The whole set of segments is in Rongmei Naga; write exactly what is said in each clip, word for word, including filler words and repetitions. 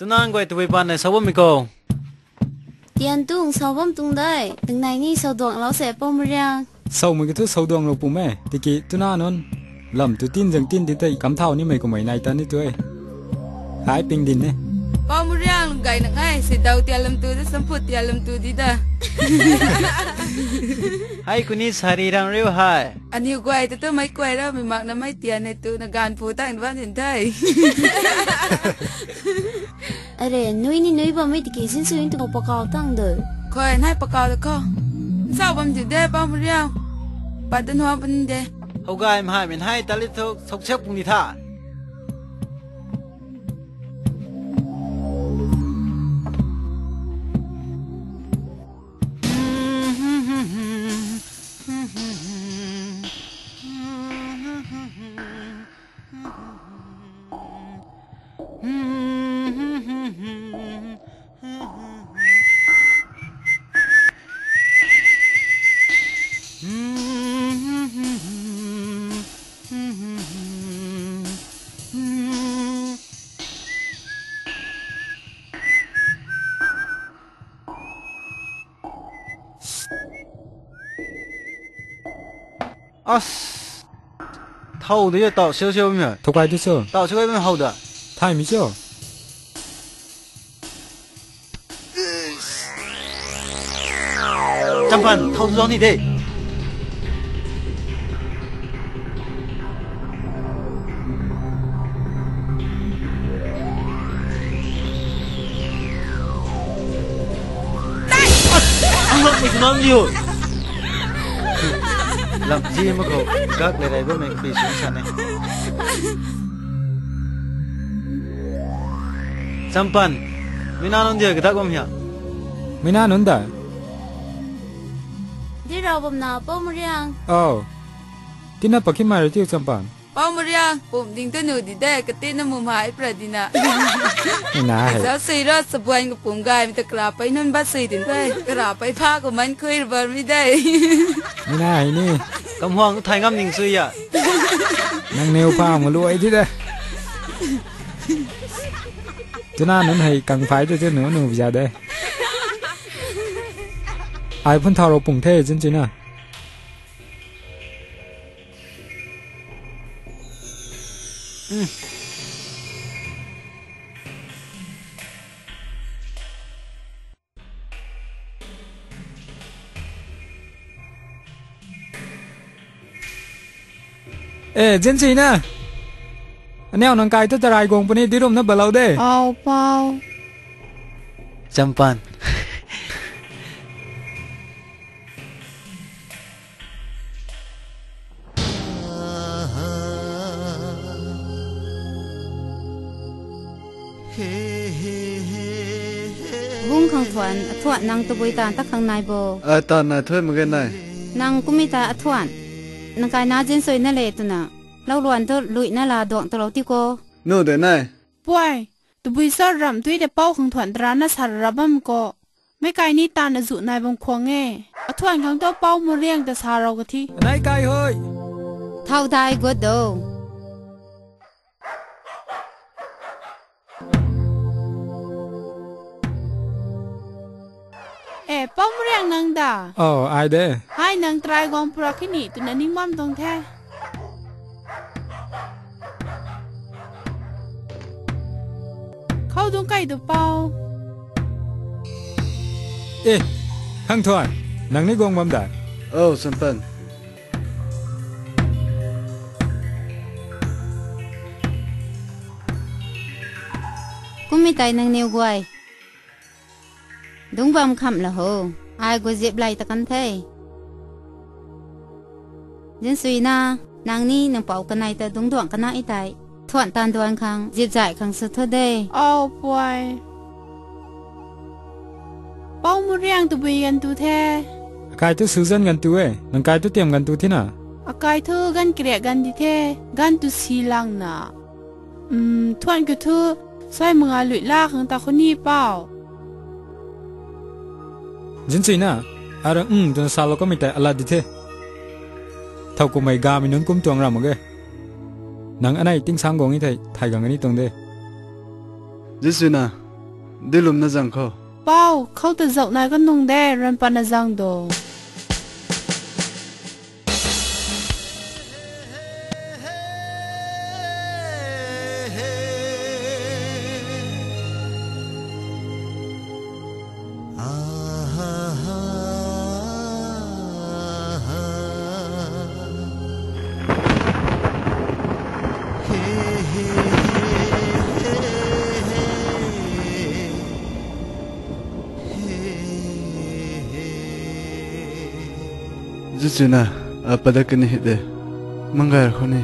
Tuna guay tabui pan nei sa bammei khou. Tian tung sa bam tung dei. Tung nei ni sa duang lou se Pou Muriang. Saumei ki thu sa duang lou pum e. Tiki tuna nunc lam tu tin zang tin di tei kam thau nimei kumei nai tan ni tu e. Hai ping din ne. Pou Muriang lung gay na ngai, si dau tia lam tu da, samput tia lam tu di da. Hai kuni sari rang riu hai. Aniu guay tu tu mei kuay ra, mi mak na mei tia ne tu na gan pu tang ban din thei. Are, nui ni nui bam mei tiki sin sui tu pakau tang de. Khoi, nai pakau de kho. Nsau bam di de, Pou Muriang. Pat da nuam pan de. Hou gay mhai min hai tali thu, sok sek pung di tha. As. Thau de tau siu siu mi. Thokai tu cho. Tau siu kai mi hau da. Thaymei cho. Champan, thau tu zau ni de. Ang lak ni kunam liu. Lam ji ma khou, gak le rai bammei kpi sung sa ne. Champan, mi na nunc dia kadak bam hia? Mi na nunc da. Di rau bam na, Pou Muriang. Oh. Tina pakhi mai rui tiu Champan. Pou Muriang, pum ding tu nu di de, kati na mum hai pra di na. Ni na hei. Zau sui ro, sabuan ka pum gay, mi ta kara pai nunc bat sui din pe. Kara pai pha ko man khui ra bar mi de. Ni na hei ni. Kam huang thay ngam ning sui ya. Nang neu pha ma luai di de. Tuna nunc hei kang phai tu tu nu nu bia de. Ai phun thau rou pung the, zin chui na. E, zin chui na. Aniu nang kai tu tarai guang puni di rum na balou de. Au, Pou. Champan. Bung khang thuan, a thuan nang tabui tan ta khang nai bo. A tan nai thuan mak ge nai. Nang kumei ta a thuan. Nang kai na zin sui na le tuna. Lou luan tu lui na la duang tu lou ti ko. Nu de nai. Puai, tabui sa ram tui de Pou khang thuan tara na sa ra bam ko. Mei kai ni tan na zu nai bam khwang e. A thuan khang tu Pou Muriang ta sa rou ka thi. Nai kai hoi. Thau dai gut do. E, Pou Muriang nang da? Oh, ai de. Hai nang tarai guang pura kini tuna ning mam tuang the. Khou dung kai tu Pou. E, khang thuan, nang ni guang bam da? Oh, Champan. Kumei tei nang niw guay. Dungc bam kham la ho. Ai gu zip lay ta kan the. Zinsui na, nang ni nang pou kanei ta dungc duang kana i tei. Thuan tan duan khang, zip zay khang sw thu de. Au puai. Pou Muriang tabui ganv tu the. Akai thu sw zan ganv tu e, nang kai thu tiam ganv tu thina. Akai thu ganv kariak ganv di the, ganv tu si lang na. Umm, thuan kiu thu, sai manga lui la khang ta khou ni pou. Zinsui na, arang, umm, twna salou kamei tei alat di the. Thow kumei gamei nunc kum tuang ram mak ge. Nang anei tingsang guang i thei, thay gang ani tuang de. Zinsui na, Dilumna zang khou. Pau, khou ta zauh nai ka nung de, ranv patna zang do. Zichuna, a padak kani hei de. Mangar khou ni.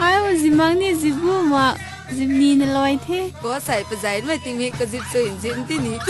Ai, zimang ni zibu ma, zimni na loi the. Ko sai pazai mai tingmik kazip sui zin tini.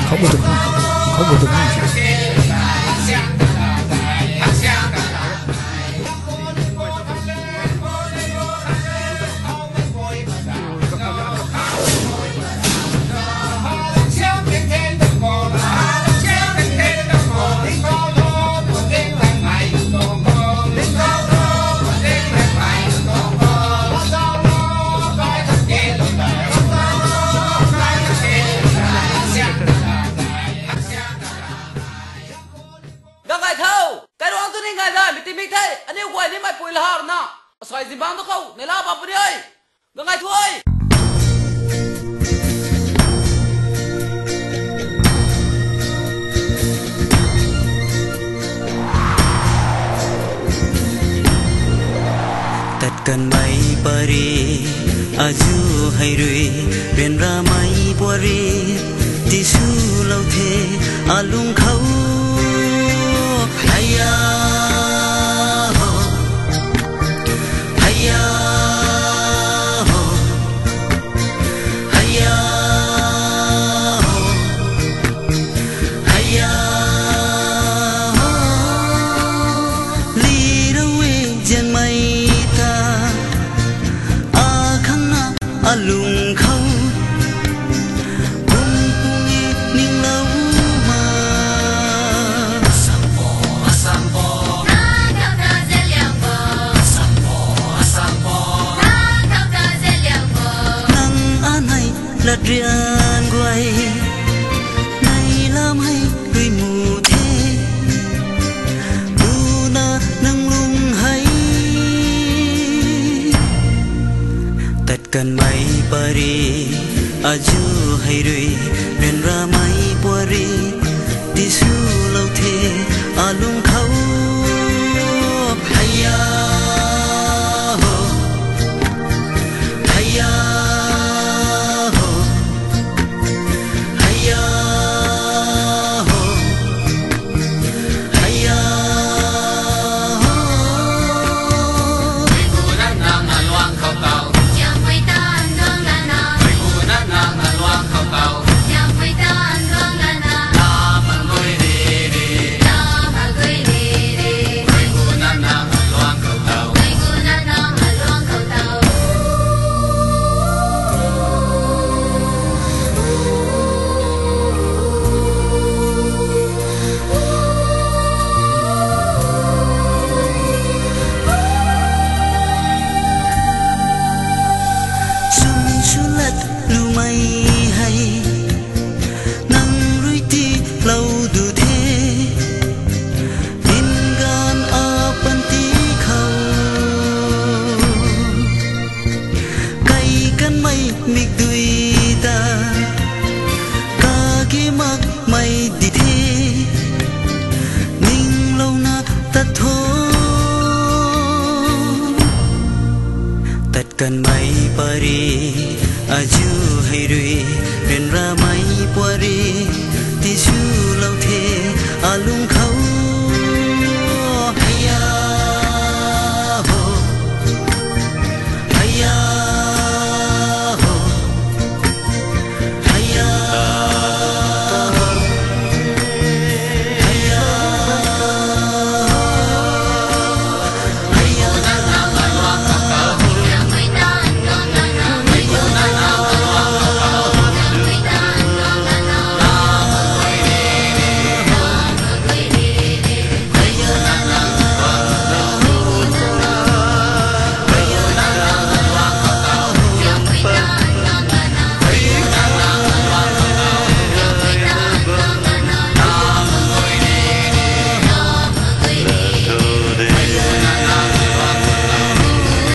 Khou bu tu, khou bu tu. Gangai tho, kairuang tu ni ngai da, mi ti mi the, aniu guay ni mei pui lahar na. Asai zimbang tu khou, nei la ba puni ai. Gangai tho ai. Tat kanmei pari, azu hei rui, ryanramei puari, tiswlou the, alung khou. Haiya ho, haiya ho, haiya ho, haiya ho. Lirui zianmei ta, akhang na alung khou. Kum puni ninglou ma. Nang anei latrian guay, nei lam hei rui mu the. Tuna nang lung hei. Tat kanmei pari, azu hei rui, ryanramei puari, tiswlou the, alung khou. Haiya ho, haiya ho, haiya ho. Haiya ho. Meic gu nang nang na luang khou tau. Siampui ta nang nang na. Meic gu nang nang na luang khou tau. Siampui ta tat tho. Tat kanmei pary, azuh hei rui, ryanramei puat rui tiswlou the, alung khou